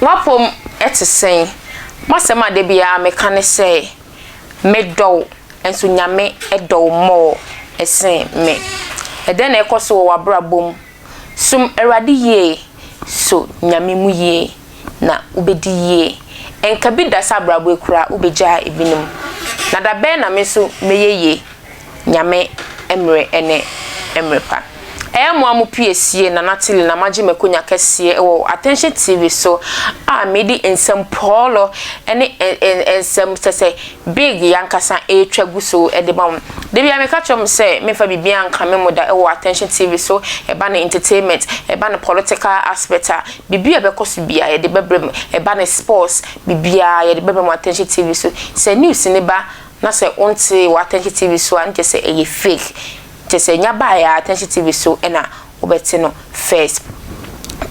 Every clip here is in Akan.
W'apom te sɛn? M'asɛm a da biara meka ne sɛ, medɔ wo, nso Nyame dɔ wo more sen me. Ɛdɛn na ɛkɔ so wɔ w'abrabɔ mu? Som Awurade yie, so Nyame mu yie, na wobɛdi yie. Ɛnka bi da sɛ abrabɔ yi koraa wobɛgyaa ebinom. Na da bɛn na me nso mɛyɛ yie? Nyame mmerɛ ne mmerɛ pa. Ɛyɛ mo a mo pie sie Nana Tilly na magye makonya kɛseɛ wɔ Attention TV so a medi nsɛm pɔɔlɔ ne nsɛm sɛsɛ big yankasa ɛretwa gu so de ma mo. Da biara meka kyerɛ mo sɛ memfa biribiara nkame mo da wɔ Attention TV so, ɛba no entertainment, ɛba no political aspect a, biribi a ɛbɛkɔ so biara yɛde bɛbrɛ mo, ɛba no sports, biribiara yɛde bɛbrɛ mo Attention TV so. Sɛ news no ba na sɛ wontee wɔ Attention TV so a, ne kyerɛ sɛ ɛyɛ fake. Kyerɛ sɛ nya baeɛ a Attention TV so na wobɛte no first.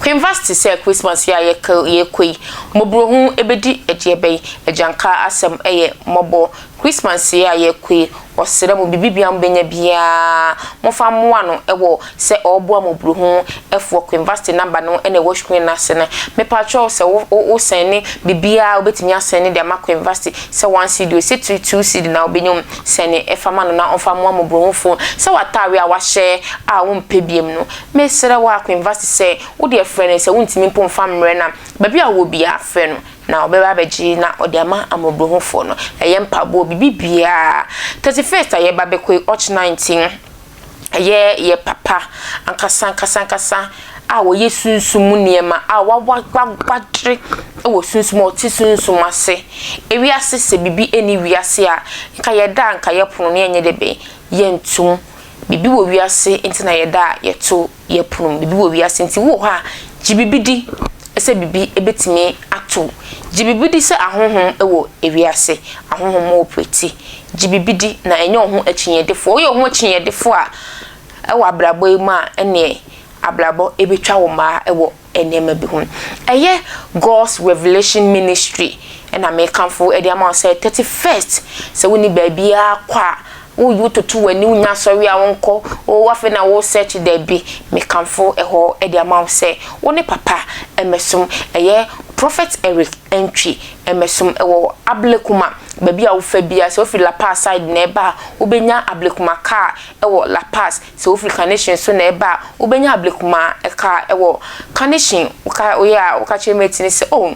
Queen Vasti sɛ Christmas yi a yɛkɔ yi, mmɔborɔhu bɛdi ɛdeɛ bɛn? Agyanka asɛm yɛ mmɔbɔ. Christmas yi a yɛkɔ yi, ɔsrɛ mo biribi biara mobɛnya biara momfa mmoa no wɔ sɛ ɔreboa mmɔborɔhu foɔ. Queen Vasti number no na ɛwɔ screen no ase no. Mepakyɛw sɛ wo wo sɛne biribiara wobɛtumi asɛne de ama Queen Vasti sɛ one cedi o, sɛ 2 cedi na wobɛnya mu, sɛne fa ma no na ɔmfa mmoa mmɔborɔhufo. Sɛ w'ataare a wahyɛ a wompɛ biom no, mesrɛ wo a Queen Vasti sɛ wo deɛ frɛ no, sɛ wontumi mpo mfa mmerɛ no a, baabi a wowɔ biara frɛ no na ɔbɛba abɛgye na ɔde ama mmɔborɔhufoɔ no. Ɛyɛ mpaboa, biribi biara. 31st a yɛba bɛkɔ yi, ɔkyena nti ɛyɛ yɛ papa ankasa ankasa ankasa a wɔyɛ sunsum mu nneɛma a wawadere wɔ sunsum a ɔte sunsum ase. Ewiase sɛ biribi ɛni wiase a, nka yɛda a nka yɛpono no yɛnyɛ de bɛn yɛntum. Biribi wɔ wiase nti na yɛda a yɛto yɛpono. Biribi wɔ wiase nti wowɔ hɔ a gye biribi di sɛ biribi ebɛtumi ato. Gye biribi di sɛ ahonhom wɔ ewiase, ahonhom wɔ prɛti. Gye biribi di na ɛnyɛ wo ho akyinnyɛdefoɔ. Woyɛ wo ho akyinnyɛdefoɔ a ɛwɔ abrabɔ yi mu a, ɛneɛ abrabɔ ebɛtwa wo mmaa wɔ nneɛma bi ho. Ɛyɛ God's Revelation Ministry ɛna mekamfo ɛde ama wo sɛ 31st, sɛ wonni baabiara kɔ a, woyi wototo w'ani, wonya asɔre a wonkɔ wo afei na wo search daabi, mekamfo ɛhɔ ɛde ama wo sɛ wo ne papa ɛmɛsom, ɛyɛ Prophet Eric Antwi ɛmɛsom ɛwɔ Ablekuma. Baabi a wofa bia, sɛ wofiri Lapaz side na ɛba a, wobɛnya Ablekuma car ɛwɔ Lapaz. Sɛ wofiri Carnation so na ɛba a, wobɛnya Ablekuma car ɛwɔ Carnation. Woka woyɛ a woka kyerɛ mate ne sɛ, oh,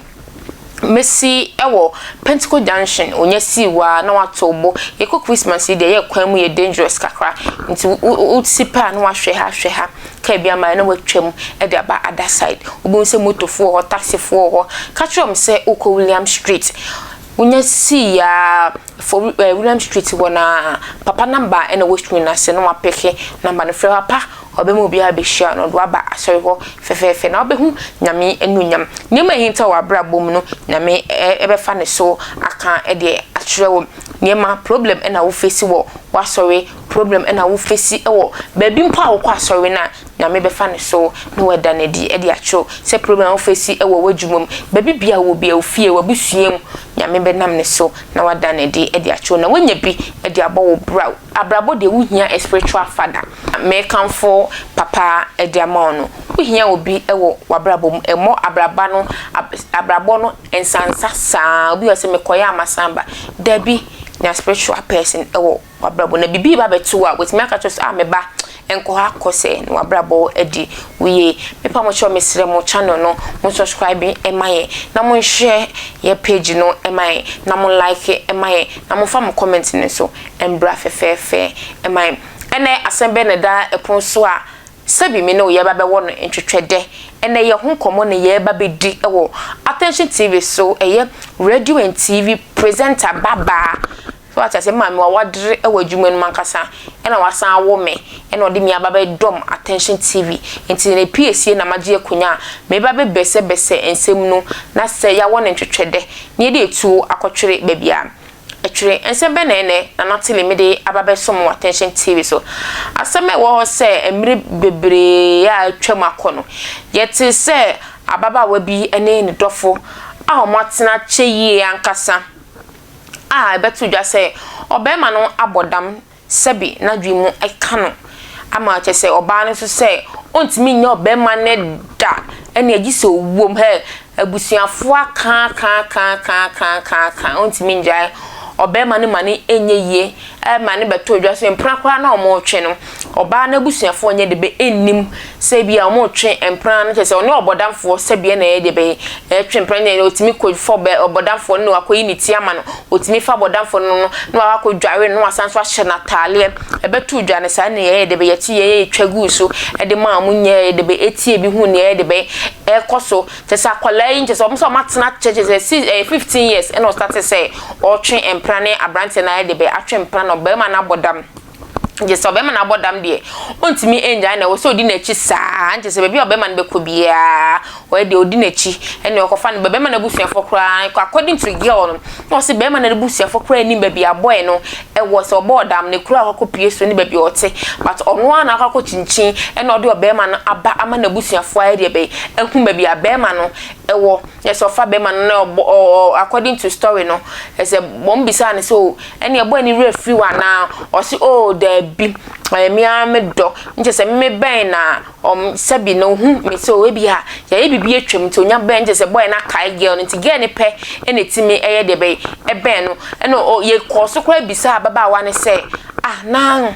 mesi ɛwɔ Pentecost Junction. Onya sii waa na wato bo. Yɛkɔ Christmas yi deɛ, ɛyɛ kwan mu yɛ dangerous kakra, nti wosi pɛ a na wahwɛ ha, hwɛ ha, kaa bi ama na watwam ɛde aba other side. Wobɛhu sɛ motofoɔ wɔ hɔ, taxifoɔ wɔ hɔ. Ka kyerɛ wɔn sɛ wokɔ William Street. Wonya sii yaa for William Street wɔ na papa number ɛna wɔ screen ase na wapeke number no, frɛ papa, ɔbɛma obiara bɛhyia no, ɔde waba asɔre hɔ fɛfɛɛfɛ na wobɛhu Nyame anuonyam. Nneɛma ɛhinta wɔ abrabɔ mu no, Nyame ɛbɛfa ne so aka ɛde akyerɛ wo. Nneɛma problem ɛna wofesi wɔ w'asɔre, problem ɛna wofesi ɛwɔ baabi mpo a wokɔ asɔre no a, Nyame bɛfa ne so na wada no adi ɛde akyerɛw sɛ problem a wofesi ɛwɔ w'adwuma mu, baabi bia wɔ bia, ofie, w'abusua mu, Nyame bɛnam ne so na wada no adi ɛde akyerɛw na woanya bi ɛde abɔ wo bra. Abrabɔ deɛ, wohia a spiritual father. Mekamfo papa ɛde ama wo no, wohia obi ɛwɔ w'abrabɔ mu. Ɛmmɔ abraba no abrabɔ no nsansa saa. Obi wɔ sɛ mekɔyɛ amasan ba dabi, nya spiritual person ɛwɔ w'abrabɔ na biribi ba bɛto a, wɔtumi aka kyerɛ sɛ, ah, meba nkɔ ha kɔ sɛ na w'abrabɔ adi woyie. Mepa mo kyɛw, mesrɛ mo, channel no mo subscribe ɛma yɛn na mo nhwɛ yɛ page no ɛma yɛn na mo like ɛma yɛn na mo fa mo comment no nso mbra fɛfɛɛfɛ ɛma yɛn. Ɛnɛ asɛm bɛn na ɛda ɛpono so a sɛbi me ne wo yɛba bɛwɔ no ntwetwɛdɛ? Ɛnɛ yɛ ho nkɔmmɔ ne yɛba bɛdi ɛwɔ Attention TV so. Ɛyɛ radio and TV presenter babaa so ate ase, maame wa wadere wɔ adwuma no mu ankasa, ɛna wasan awo me, ɛna ɔde me aba bɛdɔm Attention TV. Nti na epi esie na magye akonnwa a meba bɛbɛsɛbɛsɛ nsɛm no na sɛ yɛawɔ no ntwetwɛdɛ na yɛde etuo akɔtwere baabi a ɛtwere nsɛm bɛ na ɛnɛ Nana Tele mede aba bɛsom wɔ Attention TV so. Asɛm a ɛwɔ hɔ sɛ mmere bebree a atwam akɔ no, yɛte sɛ ababaawa bi ne ne dɔfo a wɔn atena kyɛ yie ankasa a ɛbɛto dwa sɛ ɔbarima no abɔ dam, sɛbi n'adwene mu ɛka no ama kyɛ sɛ ɔbaa no nso sɛ ɔntumi nyɛ ɔbarima no da, ɛne agye sɛ owuom hɛ. Abusuafoɔ aka aka aka aka aka aka aka, ɔntumi ngyae. Ɔbarima no ma no nyɛ yie ma no bɛtɔ dwa so mpena koraa na wɔretwe no, ɔbaa no abusuafoɔ nyɛ de bɛ nnim sɛ bi a wɔretwe mpena no kyerɛ sɛ ɔne ɔbɔdamfoɔ sɛdeɛ na ɛyɛ de bɛ ɛretwe mpena no ɔtumi kɔ fɔ bɛ ɔbɔdamfoɔ no na wakɔyi ne ti ama no, ɔtumi fa bɔdamfoɔ no no na wakɔ dware no na wasan so ahyɛ no ataaleɛ ɛbɛto dwa no saa na yɛyɛ de bɛ yɛte yɛyɛ twa guu so ɛde maa mo nyɛ de bɛ ɛtie bi hu nea ɛyɛ de bɛ ɛrekɔ so. Kyerɛ sɛ akwadaa yi kyerɛ sɛ wɔn sɛ wɔn atena kyɛ kyerɛ sɛ si ɛyɛ 15 years ɛna ɔstate sɛ ɔretwe mpena ne aberanteɛ no ayɛ de bɛ atwe mpena na ɔbarima no abɔ dam. Kyerɛ sɛ ɔbarima no abɔ dam deɛ ɔntumi ngyae na ɛwɔ sɛ ɔdi n'akyi saa kyerɛ sɛ baabi a ɔbarima no bɛkɔ biara ɔyɛ deɛ ɔdi n'akyi ɛna ɔkɔfa no barima no abusuafoɔ koraa according to girl no na ɔsɛ barima no abusuafoɔ koraa anim baabi a boy no ɛwɔ sɛ ɔbɔɔ dam ne kuro a ɔkɔ so ne baabi a ɔte, but ɔno ara na akɔ akɔ kyinkyin ɛna ɔde ɔbarima no aba ama n'abusuafoɔ ayɛ deɛ bɛyɛ ahu baabi a barima no ɛwɔ. Yɛ sɛ ɔfa barima no na ɔbɔ ɔ according to story no, ɛsɛ wɔn bisaa no sɛ o ɛne ɛbɔ ani werɛ firi wɔ anaa, ɔse o daabi, ɛyɛ me ara me dɔ, nkyɛ sɛ me bɛn na ɔm sɛbi na ohu me sɛ o ebi a yɛayɛ biribi atwam nti onya bɛn, nkyɛ sɛ boy no akae girl no nti girl no pɛ ɛna ɛtumi ɛyɛ deɛ bɛyɛ ɛbɛn no. Ɛna ɔ yɛkɔɔ so koraa bisaa ababaawa no sɛ ah na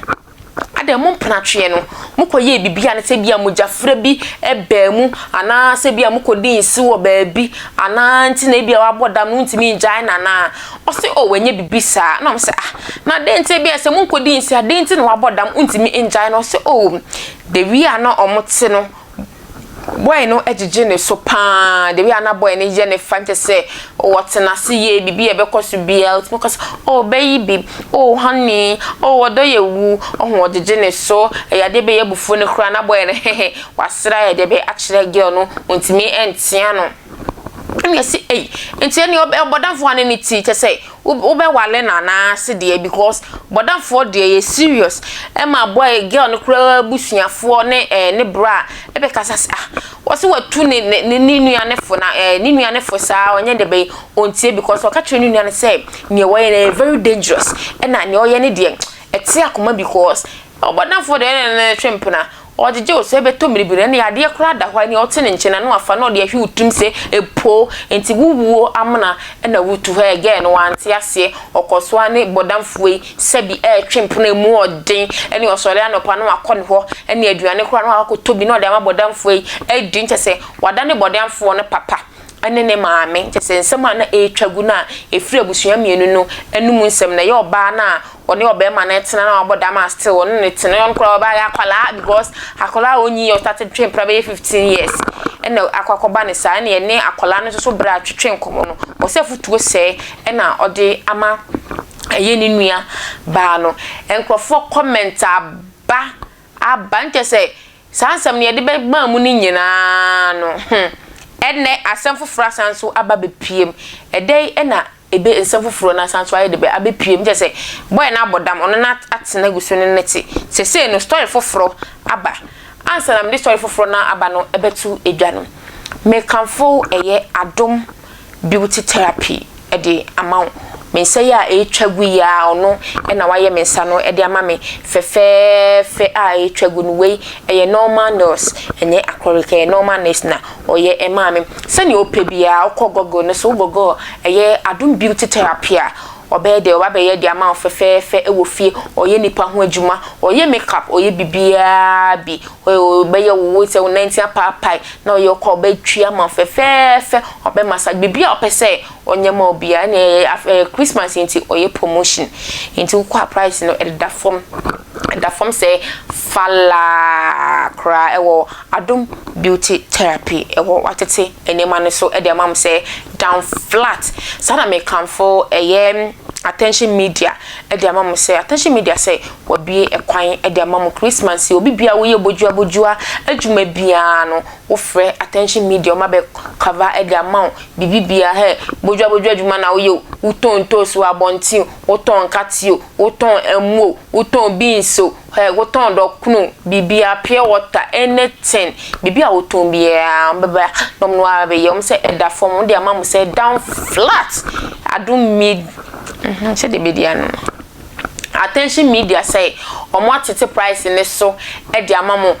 adɛn mo mpenatweɛ no mokɔyɛɛ biribi a ne sɛ bi a mogyafra bi baa mu anaa sɛ bi a mokɔdii nse wɔ baabi anaa nti na ebi a wabɔ dam no wontumi ngyae no anaa? Ɔse oh wanyɛ biribi saa. Na ɔmo sɛ ah na dɛn nti ebi a sɛ monkɔdii nse a dɛn nti na wabɔ dam wontumi ngyae no? Ɔse oh the way a na ɔmo te no boy no gyegye ne so paa, the way a na boy no yɛ ne fa nkyɛ sɛ ɔte n'ase yie, biribi a ɛbɛkɔ so biara ɔtumi ka sɛ oh bɛyi bi, oh honey, oh ɔdɔ yɛ wu, ɔho ɔgyegye ne so, ɛyɛ adeɛ bɛyɛ abufuo no koraa na boy no hehe wasra yɛ deɛ bɛyɛ akyerɛ girl no, ɔntumi ntea no. Ɛna yɛsi ei, nti ɛne ɔbɔdamfoɔ ane ne ti kyɛ sɛ wobɛwale no anaa se deɛ, because bɔdamfoɔ deɛ yɛ serious. Ɛma boy girl no koraa abusuafoɔ ne ɛɛ ne bra ɛbɛkasa sɛ ah wɔsi watu ne ne ne nua ne fo na ɛɛ ne nua ne fo saa ɔnyɛ de bɛyi ɔntie, because ɔka kyerɛ ne nua no sɛ nea wɔyɛ no yɛ very dangerous, ɛna nea ɔyɛ ne deɛ ɛte akoma, because ɔbɔdamfoɔ deɛ ɛna ne twe mpena ɔgyegye wo sɛ ɛbɛtɔ mmiribiri ɛne adeɛ koraa da hɔ a ɛne ɔte ne nkyɛn na no afa na ɔde ahwi wo tirim sɛ epo nti wuwuo amena ɛna wutu hɔ. Ɛgɛɛ no wante aseɛ, ɔkɔ so a ne bɔdamfoɔ yi sɛbi ɛretwe mpena mu ɔden, ɛne ɔsɔre anɔpa na wakɔ ne hɔ, ɛne aduane koraa na wakɔtɔ bi na ɔde ama bɔdamfoɔ yi adi, nkyɛ sɛ wada ne bɔdamfoɔ no papa ɛne ne maame. Nkyɛ sɛ nsɛm a na ɛretwa gu no a ɛfiri abusua mmienu no anum nsɛm na ɛyɛ ɔbaa no a ɔne ɔbarima no tena na wabɔ dam a still ɔne ne tena, ɔno koraa ɔbaa yɛ akwadaa, because akwadaa a ɔnyi yɛ ɔstart twe mpena bɛyɛ 15 years ɛna akɔ akɔba ne saa. Ɛna ɛne akwadaa no nso so berɛ a twetwe nkɔmɔ no ɔsɛ afutuo sɛɛ ɛna ɔde ama ɛyɛ ne nua baa no. Nkurɔfoɔ comment aba aba, nkyɛ sɛ saa nsɛm no yɛde bɛmaa mu no nyinaa no, ɛnɛ asɛm foforɔ asan so aba bɛpiem. Ɛdɛ yi ɛna ebe nsɛm foforɔ no asan so ayɛ de bɛ abɛpiem, nkyɛ sɛ boy no abɔ dam, ɔno na atena gu so ne ne te sesei no story foforɔ aba. Ansa na mede story foforɔ no aba no ɛbɛto edwa no, mekamfo ɛyɛ Adom Beauty Therapy ɛde ama wo. Me nsa yi a ɛretwa gu yi a, ɔno ɛna wayɛ me nsa no ɛde ama me fɛfɛɛfɛ a ɛretwa gu no. Wei ɛyɛ normal nails, ɛnyɛ acrylic, ɛyɛ normal nails na ɔyɛ ɛmaa me sɛnea ɔpɛ biara. Wokɔ Google no so, wo Google ɛyɛ Adom Beauty Therapy a, ɔbɛyɛ deɛ ɔba bɛyɛ de ama wo fɛfɛɛfɛ ɛwɔ fie. Ɔyɛ nipa ho adwuma, ɔyɛ makeup, ɔyɛ bibiara bi, ɔbɛyɛ wo sɛ wo nanti apaapae na ɔyɛ ɔkɔ ɔbɛtwi ama wo fɛfɛɛfɛ, ɔbɛ massage, biribi a ɔpɛ sɛ ɔnyɛ ma obiara. Ɛna ɛyɛ Christmas nti ɔyɛ promotion nti wokɔ a price no ɛdeda fam, ɛda fam sɛ falaa koraa. Ɛwɔ Adom Beauty Therapy ɛwɔ watete nneɛma no so ɛde ama mo sɛ down flat saa. Na mekamfo ɛyɛ Attention Media ɛde ama mo sɛ Attention Media sɛ wɔbie ɛkwan ɛde ama mo Christmas yi. Obi bia woyɛ bodua bodua adwuma biara no, wofrɛ Attention Media, ɔma bɛ cover ɛde ama wo biribi biara. Hɛ bodua bodua adwuma na woyɛ, wotɔn ntoos wɔ abɔnten, wotɔn nkate o, wotɔn ɛmo o, wotɔn beans o, hɛ wotɔn dɔkono, biribiara, pure water, anything, biribi a wotɔn biara bɛba na ɔmo no ara bɛyɛ. Ɔmo sɛ ɛda fam, ɔmo de ama mo sɛ down flat. Adom mi sɛdeɛ bɛdi ano no, Attention Media sɛ ɔmo atete price ne so ɛde ama mo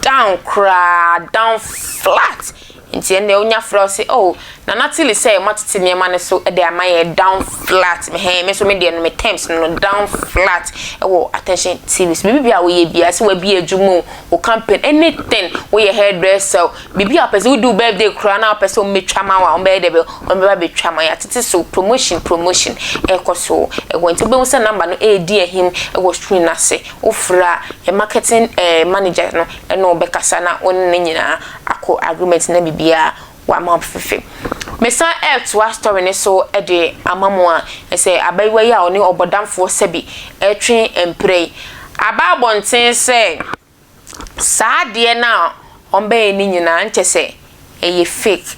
down koraa, down flat. Nti ɛnna wonya frɛ wo sɛ, oh, Nana Tilly sɛ moatete nneɛma no so de ama yɛ down flat. Mehɛn me nso me deɛ no, me terms no down flat ɛwɔ Attention TV so. Biribi a woyɛ biara, sɛ wabie adwuma o, wo campaign, anything, woyɛ hairdresser o, biribi a wopɛ sɛ wodi wo birthday koraa na wopɛ sɛ wɔmmɛtwa ma wo a, wɔbɛyɛ dɛ bɛ wɔbɛba abɛtwa ma. Yɛatete so promotion promotion ɛrekɔ so ɛwɔ. Nti wobɛhu sɛ number no ɛredi ahim ɛwɔ screen no ase. Wofrɛ a, yɛ marketing manager no ɛne wo bɛkasa na wo ne no nyinaa akɔ agreement na biribiara wama wo fɛfɛ. Mesan ɛretoa story ne so de ama mo a, sɛ abayewa yi a ɔne ɔbɔdamfoɔ sɛbi ɛretwe mpira yi aba abɔnten sɛ saa adeɛ no a ɔmbɛyɛ no nyinaa nkyɛ sɛ ɛyɛ fake.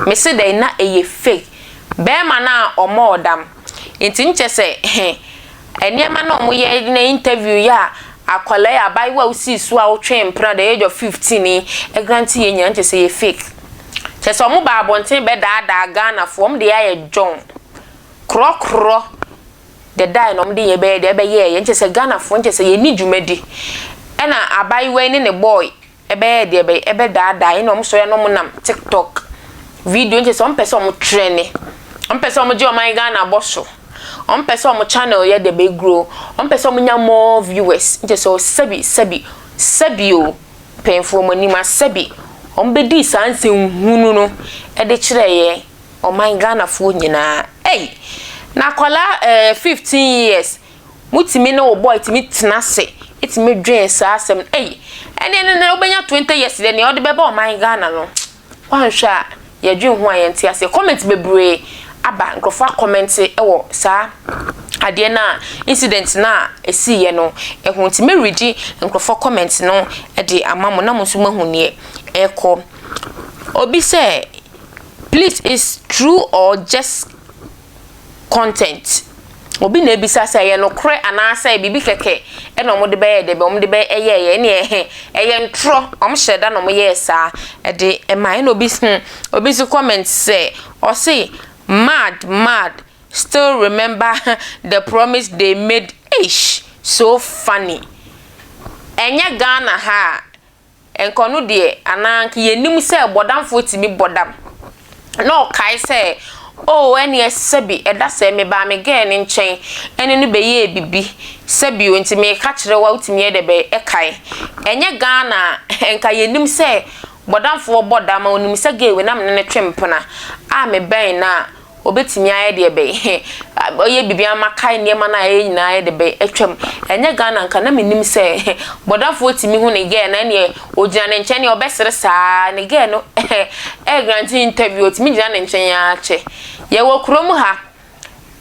Mese dɛn na ɛyɛ fake. Bɛrima no a ɔmmɔɔ dam nti nkyɛ sɛ nneɛma no a wɔyɛ na interview yi a akwadaa yi, abayewa a wosii so a wotwe mpena the age of 15 yi ɛgrant yɛ nyinaa nkyɛ sɛ ɛyɛ fake. Kyɛ sɛ ɔmo ba abɔnten bɛdaadaa Ghanafoɔ, ɔmo de ayɛ John korɔkorɔ deda na ɔmo de yɛ bɛyɛ deɛ ɛbɛyɛ yɛ nkyɛ sɛ Ghanafoɔ nkyɛ sɛ yɛni dwumadi. Ɛna abayewa yi ne ne boy ɛbɛyɛ deɛ ɛbɛyɛ ɛbɛdaadaa ɛna ɔmo sɔrɔ na ɔmo nam TikTok video nkyɛ sɛ ɔmo pɛ sɛ ɔmo trend, ɔmo pɛ sɛ ɔmo gye ɔman Ghana bɔ so, ɔmo pɛ sɛ ɔmo channel yɛ deɛ bɛ grow, ɔmo pɛ sɛ ɔmo nya more viewers. Nkyɛ sɛ sɛbi sɛbi sɛbi o, mpanyinfoɔ mo anim asɛbi, ɔmo bɛdi saa nsɛnhunu no ɛde kyerɛ yɛ ɔman Ghanafoɔ nyinaa. Ɛy, na akwadaa 15 years mutumi ne wo boy tumi tena ase etumi dwen saa asɛm. Ɛy, ɛne ne ne wobɛnya 20 years deɛ, nea ɔde bɛba ɔman Ghana no, wanhwɛ a yɛdwen ho a yɛnte aseɛ. Comment bebree aba, nkurɔfoɔ acomment ɛwɔ saa adeɛ no a incident no a ɛsiiɛ no ɛho. Nti mɛredi nkurɔfoɔ comment no de ama mo na mo nso moahu neɛ ɛrekɔ. Obi sɛ, "Please, is true or just content?" Obi na ebisa sɛ ɛyɛ nokorɛ anaasɛ biribi kɛkɛ ɛna wɔn de bɛyɛ de bɛ wɔn de bɛ ɛyɛɛyɛ. Ɛne ɛhɛ ɛyɛ ntorɔ, wɔn hyɛ da na wɔn yɛɛ saa ɛde ɛma. Ɛna obi nso comment sɛ, ɔse, "Mad mad, still remember the promise they made. Eish, so funny." Ɛnyɛ Ghana ha a nkɔno deɛ anaa nka yɛnim sɛ bɔdamfoɔ tumi bɔdam na ɔkae sɛ, oh, ɛne sɛbi ɛda sɛ mebaa me girl ne nkyɛn ɛne no bɛyɛɛ bibi sɛbi o, nti meka kyerɛ wa wotumi yɛ dɛ bɛ ɛkae. Ɛnyɛ Ghana nka yɛnim sɛ bɔdamfoɔ bɔ dam a onim sɛ girl wei nam ne ne twe mpena a mebɛn na obetumi ayɛ deɛ bɛyɛ ɔyɛ bibi ama kae nneɛma no a ɛyɛ nyinaa yɛ de bɛ atwam. Ɛnyɛ Ghana nka na menim sɛ bɔdamfoɔ tumi hu ne girl na ɛneɛ ogyina ne nkyɛn neɛ ɔbɛsere saa ne girl no ɛgrant interview, otumi gyina ne nkyɛn akyɛ. Yɛwɔ kurom ha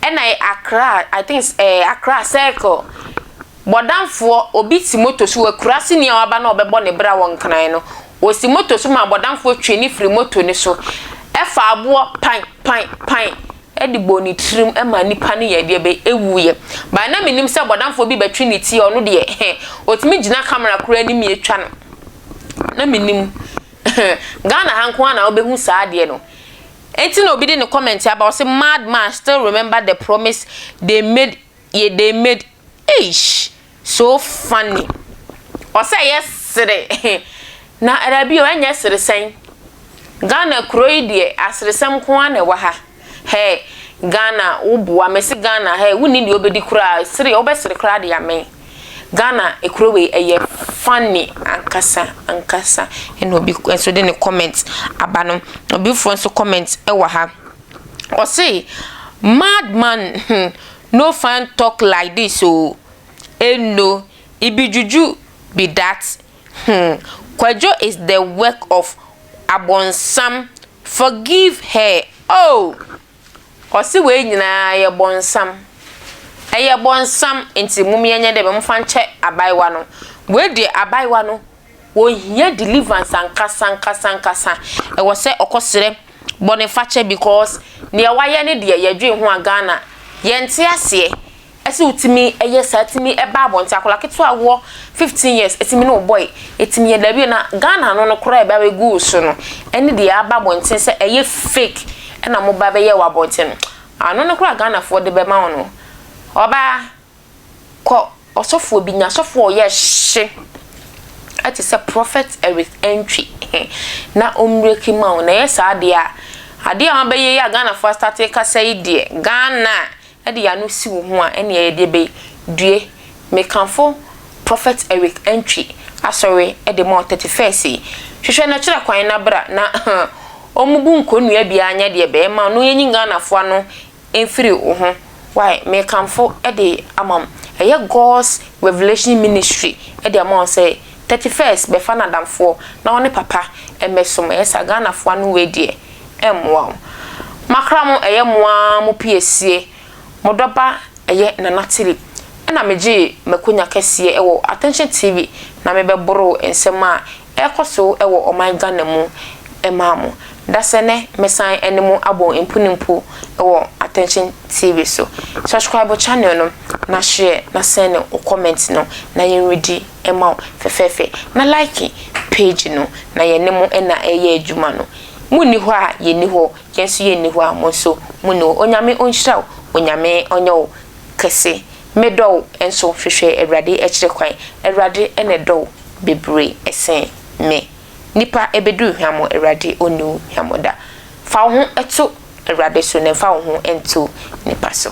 ɛna Accra, I think Accra Circle, bɔdamfoɔ obi ti moto so wɔ akura se nea waba na ɔbɛbɔ ne bra wɔ Nkran no, osi moto so ma bɔdamfoɔ twe ne firi moto ne so, ɛfa aboɔ pan pan pan ɛde bɔ ne tirim ɛma nipa no yɛ deɛ bɛ ewuyɛ baa. Na menim sɛ bɔdamfoɔ bi bɛtwe ne ti, ɔno deɛ otumi gyina camera koraa anim yɛtwa no. Na menim Ghana ha nko ara na wobɛhu saa adeɛ no. Enti na obi de ne comment aba, ɔsɛ, "Mad man, still remember the promise they made." Ye they made. Eish, so funny. Ɔsɛ yɛ sere na ɛdabi o, ɛnyɛ sere sɛn. Ghana kuro yi deɛ, aseresɛm nko ara na ɛwɔ ha. Hey, Ghana woboa mɛsi Ghana. Hey, wonni deɛ wobɛdi koraa sere, wobɛsere koraa de amɛn. Ghana ekuro wei ɛyɛ funny ankasa ankasa. Ɛna obi nso de ne comment aba no, obi foforɔ nso comment ɛwɔ ha, ɔse, "Mad man no fine talk like this o, eno e be juju be that. Kwadwo is the work of abɔnsam, forgive her." Oh, ɔse wei nyinaa yɛ bɔnsam, ɛyɛ bɔnsam, nti mum yɛnyɛ dɛ bɛmfa nkyɛ abayewa no. Wei deɛ, abayewa no wɔhia deliverance ankasa ankasa ankasa. Ɛwɔ sɛ ɔkɔsrɛ bɔnefakyɛ because nea wayɛ ne deɛ, yɛdwen ho a, Ghana yɛnte aseɛ. Ɛsɛ wotumi ɛyɛ saa, tumi ɛba abɔnten, akwadaa ketewa a wɔ 15 years ɛtumi ne wo boy ɛtumi yɛ dabi na Ghana no koraa ɛba bɛgu wo so no, ɛne deɛ aba abɔnten sɛ ɛyɛ fake ɛna mo ba bɛyɛ wɔ abɔnten no ano no koraa, Ghanafoɔ de bɛma wo no. Ɔbaa, kɔ ɔsɔfoɔ bi nya sɔfoɔ a ɔyɛ hye ɛte sɛ Prophet Eric Antwi. Na ɔmmireki ma wo. Na ɛyɛ saa deɛ a, adeɛ a wabɛyɛ yi a Ghanafoɔ astate kasa yi deɛ, Ghana de yɛn ano si wo ho a, ɛnneɛ yɛdeɛ bɛyi. Due. Mekamfo Prophet Eric Antwi asɔre de ma wo 31st yi. Hwehwɛ no kyerɛ kwan na bra na ɔmmubu nkonnua biara nyɛ deɛ bɛyɛ ma wo na yɛnyi Ghanafoɔ ano mfiri wo ho. Wai, mekamfo de ama wo. Ɛyɛ God's Revelation Ministry de ama wo sɛ 31st bɛfa no adamfoɔ na wo ne papa mmɛsom. Ɛyɛ saa Ghanafoɔ ano wei deɛ ɛmmoa wo. Makra mo ɛyɛ mo ara mo piesie, mo dɔba ɛyɛ Nana Tili. Ɛna megyee m'akonya kɛseɛ wɔ Attention TV na mebɛboroo nsɛm a ɛrekɔ so wɔ ɔman Ghana mu maa mo. Dasɛnɛ mɛsan ne mo abɔ mpunimpu wɔ Attention TV so. Subscribe channel no na share na send wo comment no na yɛnredi ma wo fɛfɛɛfɛ. Na like page no na yɛne mo na ɛreyɛ adwuma no. Monni hɔ a yɛnni hɔ, yɛn nso yɛnni hɔ a mo nso monni hɔ. Onyame ɔnhyira wo, Onyame ɔnyɛ wo kɛse. Medɔ wo nso hwehwɛ Awurade akyiri kwan. Awurade na ɛdɔ wo bebree sen me. Nipa ɛbɛduru hwammɔ, Awurade ɔnni wo hwammɔ da. Fa wo ho to Awurade so na mfa wo ho nto nipa so.